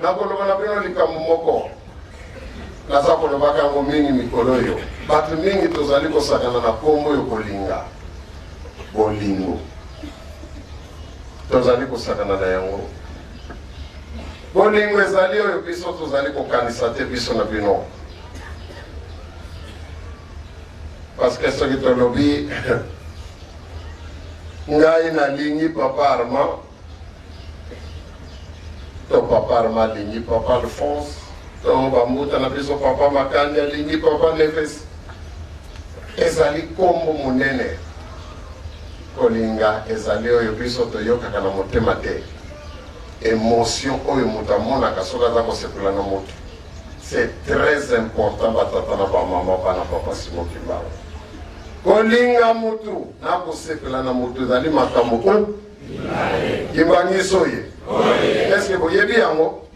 Nakoloba na bino likambo moko, naza kolobaka yango mingi mikolo oyo. Bato mingi tozali kosakana na nkombo oyo kolinga, bolingo. Tozali kosakana na yango. Bolingo ezali oyo biso tozali kokanisa te, biso na bino. Parce que soki tolobi ngai nalingi papa Armand to papa Armand alingi papa Alphonse to bambuta na biso papa Makandi alingi papa Neves, ezali kombo monene. Kolinga ezali oyo biso toyokaka na motema te, emotion oyo moto amonaka soki aza kosepela na moto. C'est très important batata na bamama bana papa Simon Kimbangu. Kolinga mutu na kosepela na mutu ezali makambo o Kimbangiso ye. Est-ce que boyebi yango?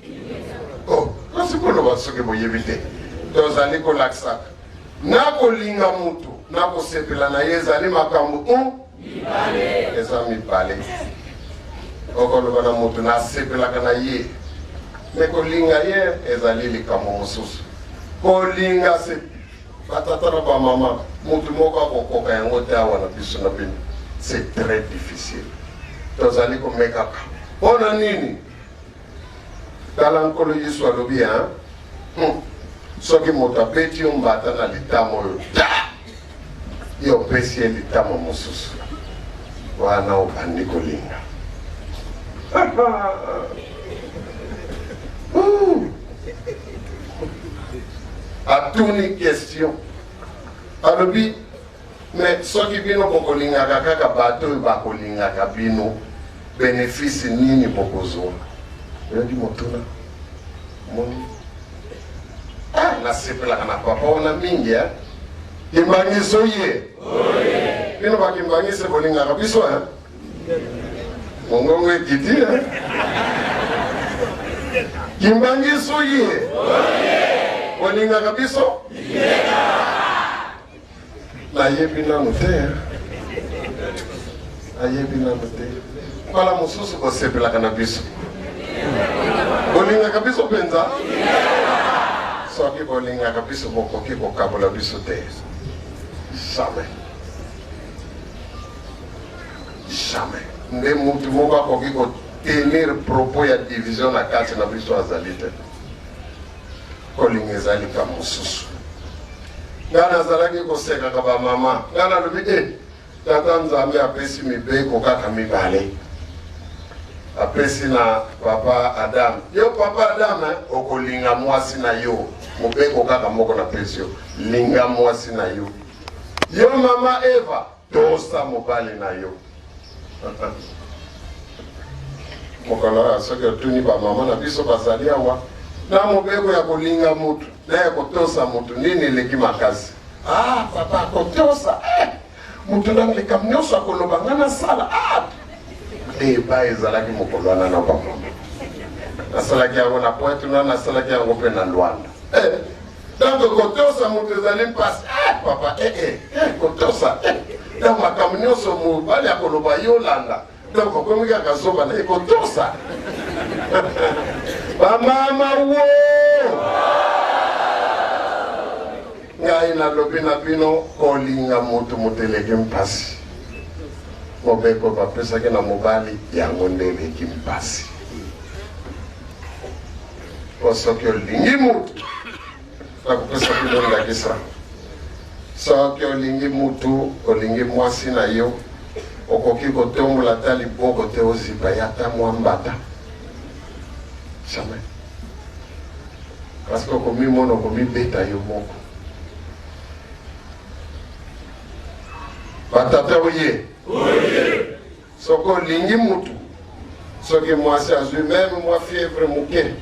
Oh, kasi koloba soki boyebi te. Tozali kolakisa na kolinga mutu na kosepela na ye ezali makambo o eza mibale. Okoloba na moto nasepelaka na ye, me kolinga ye ezali likambo mosusu. Kolinga se batata na bamama, moto moko akokoka yango te awa na biso na bino. C'est très difficile. Tozali komekaka mpo na nini? Tala Nkolo Yesu alobi hein? Soki moto abeti yo mbata na litama oyo ta, yo opesi ye litama mosusu, wana obandi kolinga. Atuni question, alobi me soki bino bokolingaka kaka bato oyo bakolingaka bino, bénéfice nini bokozwa? Oyoki motuna moni? Ah, nasepelaka na papa wana mingi eh? Kimbangiso ye bino bakimbangisi bolingaka biso eh? Mongongo ekiti eh? Kimbangiso ye bolingaka biso? Nayebi nanu te, nayebi nanu te. Mbala mosusu bosepelaka na biso, bolingaka biso mpenza. Soki bolingaka biso, bokoki kokabola biso te, jamais, jamais. Nde mutu moko akoki kotenir propos ya division na kati na biso azali te. Kolinga eza likambo mosusu. Ngai nazalaki kosekaka bamama. Ngai nalobi e tata Nzambe apesi mibeko kaka mibale, apesi na papa Adam. Yo papa Adam eh, okolinga mwasi na yo, mobeko kaka moko napesi yo, linga mwasi na yo. Yo mama Eva, tosa mobali na yo. Mokolo oyo soki otuni bamama na biso bazali awa na mobeko ya kolinga motu na ya kotosa motu, nini eleki makasi? Ah papa, kotosa eh, motu na likambo nyonso akoloba nga nasala. Ah, deba ezalaki mokolo wana na bamama. Nasalaki yango na Pointe Noire, nasalaki yango mpe na Luanda. Eh, donc kotosa moto ezali mpasi. Eh, papa eh, eh, eh, kotosa eh. Donc makambo nyonso mobali akoloba yo landa, donc okomi kaka zoba na ye kotosa. Bamama wo, ngai nalobi na bino, kolinga moto moto eleki mpasi. Mobeko bapesaki na mobali yango nde eleki mpasi. Po soki olingi mutu, nakopesa bino ndakisa. Soki olingi mutu, olingi mwasi na yo, okoki kotombola ata liboko te ozipa ye ata mwa mbata. Jamais. Parce que okomimona okomibeta yo moko. Batata oye. Soki olingi mutu, soki mwasi azwi meme mwa fièvre moke,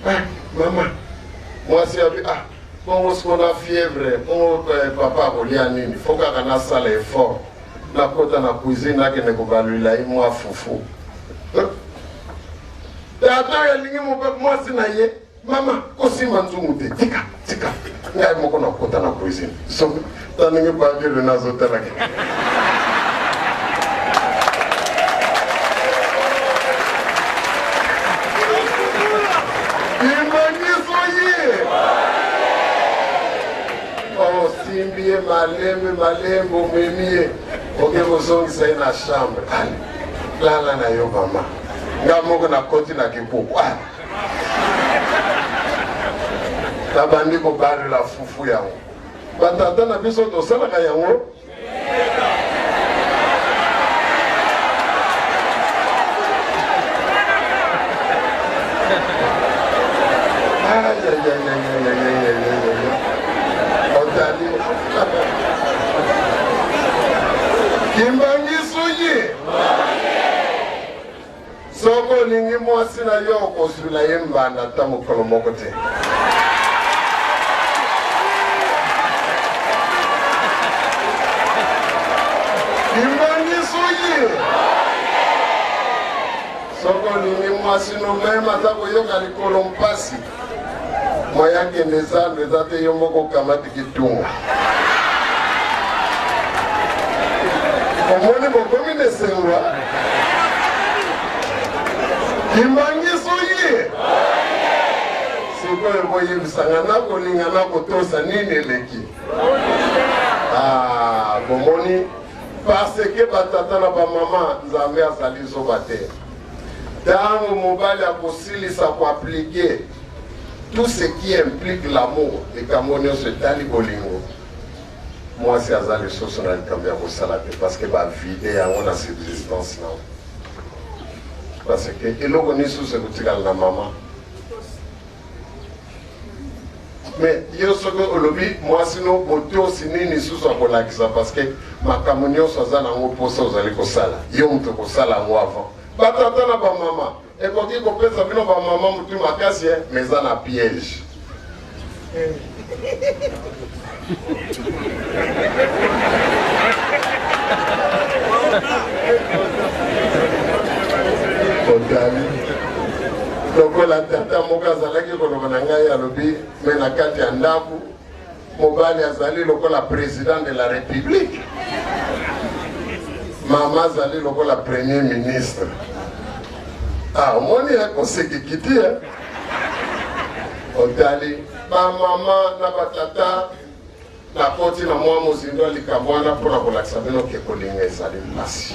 ah, mama, mwasi abi ah, bongo siko na fièvre, bongo eh, papa akolia nini? Fo kaka nasala effort, nakota na cuisine, nakende kobalwila ye mwa fufu. Tata oyo alingi mwasi na ye, mama kosimba nzungu te, tika tika, ngai moko nakota na cuisine. Soki ta ndenge pavelo nazotalaka Osimbi ye malembe malembe, omemi ye, oke kozongisa ye na chambre. Ale, lala na yo mama. Nga moko nakoti na kikuku. Ah. Nabandi kobalela fufu yango. Batata na biso tosalaka yango. Otali Kimbangi suyi soki olingi mwasi na yo okozwila ye mbanda ata mokolo moko te. Kimbangi suyi soki olingi mwasi no meme aza koyoka likolo mpasi moya akende zando eza te yo moko okamati kitunga omoni bokomi na esengo kimbangiso ye sikoyo boyebisanga nakolinga nakotosa nini eleki ah, bomoni parce que batata na bamama nzambe azali zoba te ntango mobali akosilisa koaplike tout ce qui implique l'amour likambo nyonso etali bolingo mwasi aza lisusu na likambo ya kosala te parce que bavide yango na subsistance nango parce que eloko nisusu ekotikala na mama mais yo soki olobi mwasi no botosi nini susu akolakisa parce que makambo nyonso aza nango mposa ozali kosala yo moto okosala yango avant batata na bamama ekoki kopesa bino bamama motu makasi eh, mais eza na piège. Otali lokola tata moko azalaki koloba na ngai, alobi me na kati ya ndako mobali azali lokola président de la république, mama azali lokola premier ministre. Ah, omoni ekosekikiti eh? Otali bamama na batata, nakoti na mwa mozindo ya likambo wana mpo na kolakisa bino ke kolinga ezali mpasi.